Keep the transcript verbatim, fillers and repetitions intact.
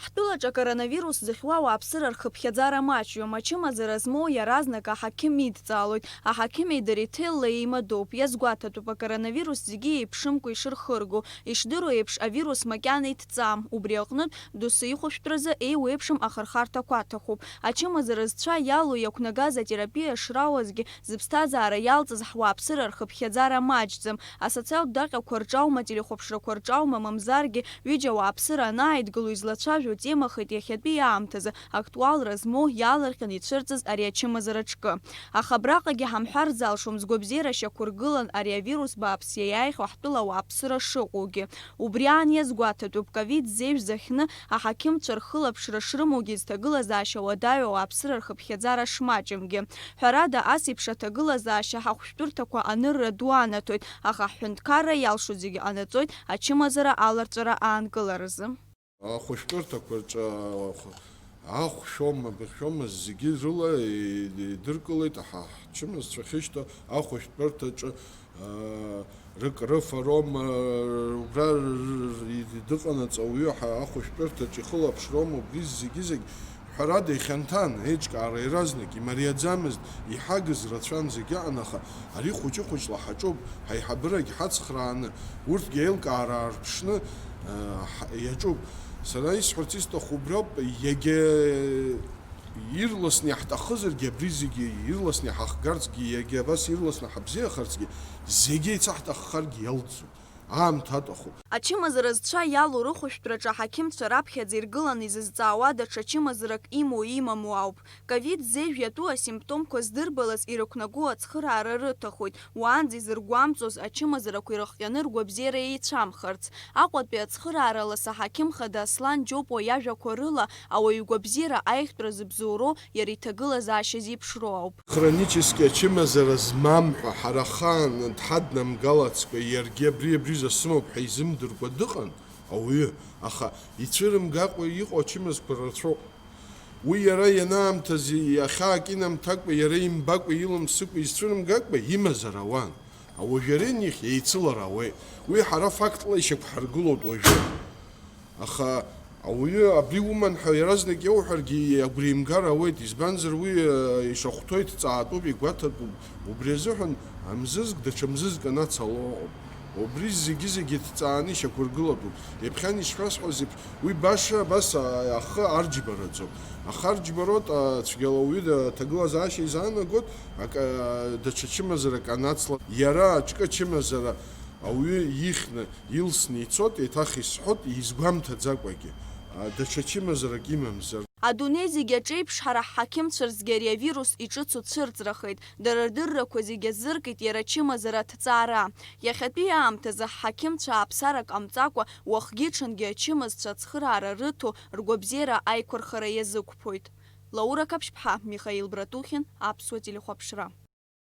Ҳтәылаҿы акоронавирус зыхьуа ауааԥсыра рхыԥхьаӡара маҷҩым, ачымазара змоу иаразнак аҳақьым идҵаалоит. Аҳақьыми дареи ҭелла еимадоуп. Иазгәаҭатәуп, акоронавирус зегьы еиԥшымкәа ишырхырго. Ишдыру еиԥш, авирус макьана иҭҵаам. Убри аҟнытә, доусы ихәышәтәразы еиуеиԥшым ахырхарҭақәа аҭахуп. Ачымазара зцәа иалоу иақәнагаз атерапиа шрауазгьы, зыԥсҭазаара иалҵыз ҳуааԥсыра рхыԥхьаӡара маҷӡам. Асоциалтә даҟьақәа рҿаума, ателехәаԥшрақәа рҿаума, мамзаргьы ҩыџьа ауааԥсыра анааидгыло излацәажәо темахеит иахьатәи аамҭазы актуалра змоу иаалырҟьаны ицәырҵыз ари ачымазара ҿкы. Аха абраҟагьы ҳамҳәар залшом, згәабзиара шьақәыргылан ари авирус бааԥс иаиааихьоу ҳтәыла ауааԥсыра шыҟоугьы. Убри аан иазгәаҭатәуп, ковид зеижә захьны аҳақьымцәа рхылаԥшра шрымоугьы зҭагылазаашьа уадаҩу ауааԥсыра рхыԥхьаӡара шмаҷымгьы. Ҳәарада, ас еиԥш аҭагылазаашьа ҳахәшәтәырҭақәа анырра ду анаҭоит, аха ҳҳәынҭқарра иалшо зегьы ҟанаҵоит ачымазара аларҵәара аанкыларазы. Ахәышәтәырҭақәа рҿы ахә-, ахә шәома, быӷь шәома, зегьы рыла идыркылеит, аха ҳчымазцәа ахьышьҭоу ахәышәтәырҭаҿы, аа, рык-рыфароума, убра р-, р-, р-, дыҟанаҵ ауаҩы ҳа-, ахәышәтәырҭаҿы ихылаԥшроума, убри зегьы-зегь, ҳәарада, ихьанҭан, еиҿкаара иаразнак имариаӡамызт, иҳагыз рацәан зегьы ыҟан, аха ари хәыҷы-хәыҷла ҳаҿуп, ҳаиҳабырагь ҳацхрааны, урҭгьы аилкаара аарԥшны, э, ҳ-, иаҿуп. Сара исҳәарц исҭаху убриоуп, иагьа ирласны иаҳҭахызаргьы, абри зегьы ирласны иҳахгарцгьы, иагьа абас ирласны ҳабзиахарцгьы, зегьы еицаҳҭаххаргьы иалҵуп. Аамҭа аҭахуп. Ачымазара зцәа иалоу рыхәышәтәраҿы аҳақьымцәа раԥхьаӡа иргыланы изызҵаауа даҽа чымазарак имоу имаму ауп. Ковид зеижә иатәу асимптомқәа здырбалаз ирықәнаго ацхыраара рыҭахоит, уаанӡа изыргәамҵуаз ачымазарақәа ирыхҟьаны ргәабзиара еицәамхарц. Аҟәатәи ацхыраара лас аҳақьым хада Аслан Џьопуа иажәақәа рыла, ауаҩы игәабзиара аиӷьтәра зыбзоуроу иара иҭагылазаашьа зеиԥшроу ауп. Хронически ачымазара змам ҳәа ҳара ҳхаан дҳаднамгалацкәа, иаргьы абри-абри засымоуп ҳәа изымдыркәа дыҟан ауаҩы, аха ицәырымгакәа иҟоу ачымазқәа рацәоуп. Уи иара ианаамҭаз, иахьаак инамҭакәа, иара имбакәа, илымсыкәа, изцәырымгакәа имазар ауан. Ауаҩы иара ианихь еицылар ауеит. Уи ҳара фактла ишьақәҳаргылоит уажәы. Аха ауаҩы абри уман ҳәа иаразнак иауҳәаргьы агәра имгар ауеит, избанзар уи, э, ишахәҭоу иҭҵаатәуп, игәаҭатәуп. Убри азыҳәан амзызк даҽа мзызк анацало ыҟоуп. Убри зегьы-зегьы ҭҵааны ишьақәыргылатәуп. Ҩаԥхьан ишшәасҳәаз еиԥш, уи баша абас, а, ахы арџьбараӡом. Ахы арџьбароуп, а, цәгьала ауаҩы да-, аҭагылазаашьа изаанагоит, ак-, а, даҽа чымазарак анацла. Иара аҿкы ачымазара ауаҩы ихьны, илсны ицоит, еиҭах исҳәоит, изгәамҭаӡакәагьы, а, даҽа чымазарак имамзар. Адунеи зегь аҿеиԥш, ҳара ҳҳақьымцәа рзгьы ари авирус иҿыцу цәырҵрахеит. Дара рдыррақәа зегь азыркит иара ачымазара аҭҵаара. Иахьатәи аамҭазы ҳҳақьымцәа ааԥсарак ҟамҵакәа, уахгьы-ҽынгьы ачымазцәа ацхыраара рыҭо, ргәабзиара аиқәырхара иазықәԥоит. Лаура Қаԥшьԥҳа, Михаил Братухин, Аԥсуа телехәаԥшра.